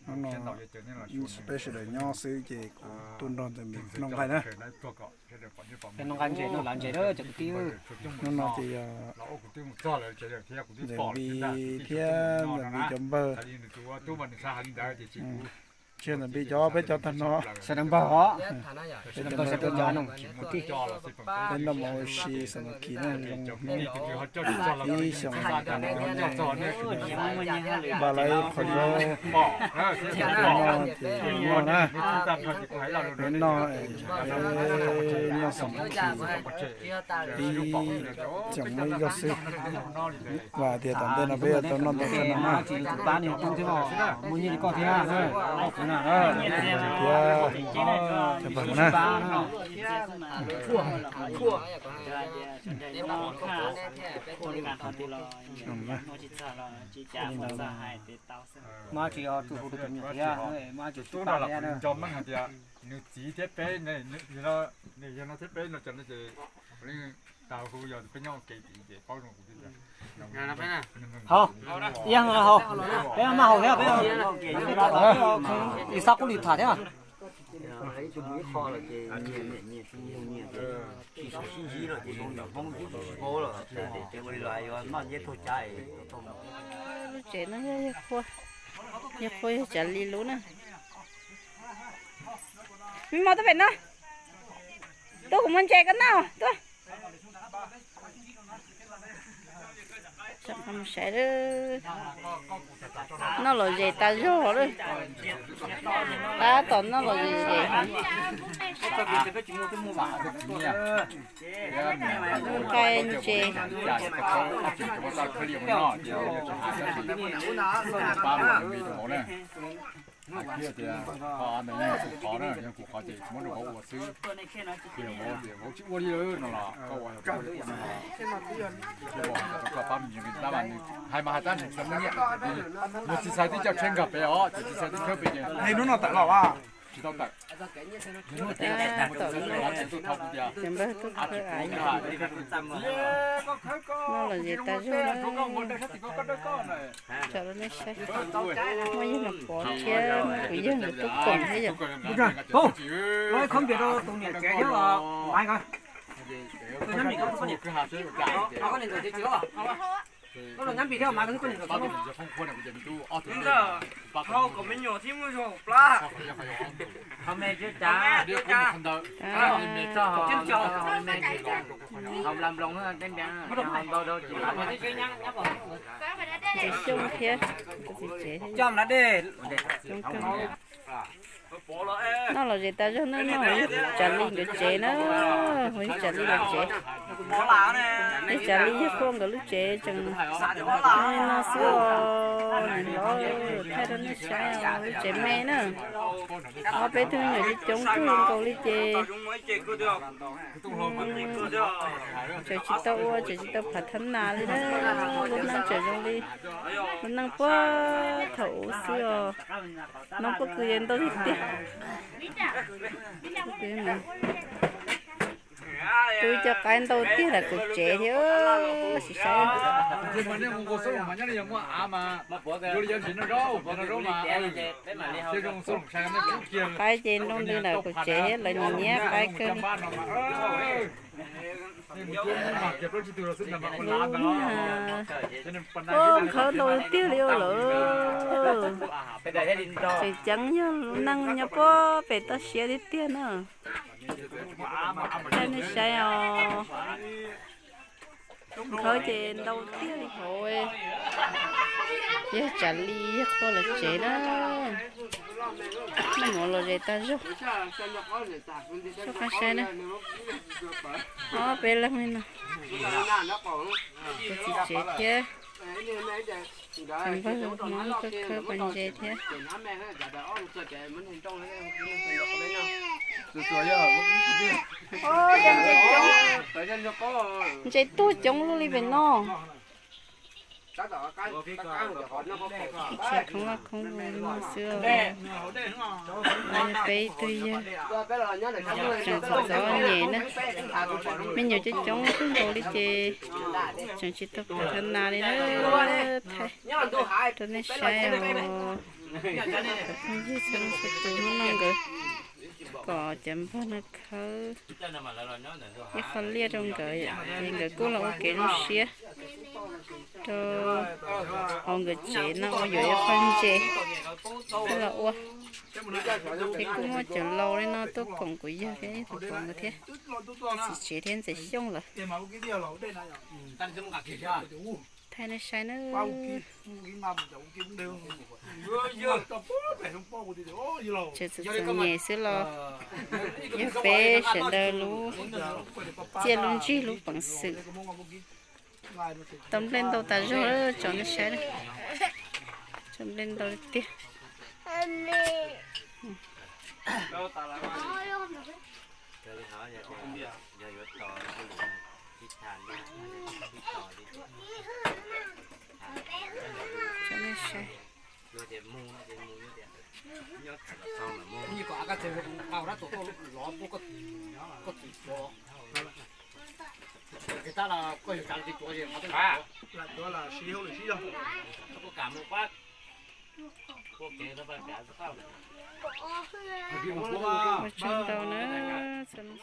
Hnub no peb sawv daws nyob xwb ces kuv tuaj nrog ntxawm Npis noj nqaij na. Hnub no ces yog ntxawm Npis thiab ntxawm Npis cov npawg, tsis yog ntxawm Npis cov, peb cov tag no. Sawv daws npawg os, sawv daws npawg sawv daws cov no, peb noj mov ua si xam kis na, zoo hnub ib xyoo npaj lawv qhov zaub no ces noj na, noj xam kis ib xyoo muaj ib zaug xwb. Vam tias tom ntej no peb yuav tau noj ntau tshaj no na. Thiab cov pawg na. Nws txiv thiab peb, yog no thiab peb no ces tau hu yog peb nyob ua ke tid ces paub zoo kuv thiab. Haus, yeej haus, peb maj haus thiab peb. Ib xab qub li tham thiab. Lub tsev no yog, yog qhua, yog qhua yog tsav li lub na. Me mos tuaj pem no, tuaj kuv muab ntses koj noj tuaj. Saib, noj lom zem tas zog lawm. Tab tom noj lom zem zem heev. Nqaij ntses. Thiab tias, o, ntawd yog kuv qhov na, yog kuv qhov ces muab rau vauv ua xwb. Tias vauv tias vauv tsis ua li no los koj ua, koj pab me ntsis tab mas nws hais mas hais tab nws tsis tau muaj nyiaj. Nws tsis xav tib co tsheb nkag pem os, ces tsis xav tib khawb pem ces. Hnub no tawm los as? Tsis tau tawm. Npawg tuaj khawb av, noj lom zem tas zog. Tso rau nej saib, muaj yawg Nom Pov thiab muaj kuv yawg nkawd tuaj koom thiab yom. Ntxim xyooj thiab, tus txiv tsev thiab. Noj lom zem tas zog na, no yog Tsav Lis nkawd tsev na, yog Tsav Lis nkawd tsev. Yog Tsav Lis yawg Qhuaj nkawd lub tsev tseem li no xwb os, nws hlob thaij rau nej saib os, lub tsev me na. Ob peb tug me nyuam coob coob kawg nkaus li ces tseem tsis tau ua, tseem tsis tau phav thab nas li na. Lub neej tseem zoo li lub neej puag thaum ub xwb os. Noob pob kws yeej ntau tiag tiag. Twb cov qaib ntau tiag lam kuv tsev thiab, sim saib. Qaib ces nroo ntws lam kuv tsev thiab, lawv nyiam nyiam qaib kawg li. Lub, o, nkhawb ntau tiag li lawm. Tseem ceeb yog lub neej nyob puag pem toj siab tiag tiag na. Thaij nej saib os. Nkhawb ces ntau tiag li hauv. Yog Tsav Lis yawg Qhuaj lawv tsev na. Noj mov lom zem tas zog. Soj qab saib na. Ob peb leeg li no. Tus txiv tsev thiab tus npawg Hmoob tuaj khawb pas ntses thiab. Ntses tuag coob luaj li pem no. Ib txhia khoob vaj khoob zoo li no xwb. Peb ib tug yawg tseem txom txom nyem na. Me nyuam coob coob kawg nkaus li ces tseem tsis tau phav thab nas li na. Thaij rau nej saib os. Cov phooj ywg txhua leej txhua tus, hnub no nkawd kom cov npawg no khawb ib qho liaj rau nkawd, ces nkawd kuj los ua kev zoo siab rau hauv nkawd tsev no, ua yuav ib qho ntses los ua. Ces kuj muaj cov laus li no tuaj koom kuv yawg thiab tus pov nkawd thiab, txiv tsev thiab ntxhais Xyooj lawm. Thaij nej saib nawb. Tseem txom txom nyem xwb los yog peb sawv daws lub txiaj lub ntsig lub peev xwm. Tau nplej ntau tas zog, tso nej saib, tso nplej ntau tiag. Tso nej saib. Ua tsaug ntau na, txhua leej txhua tus.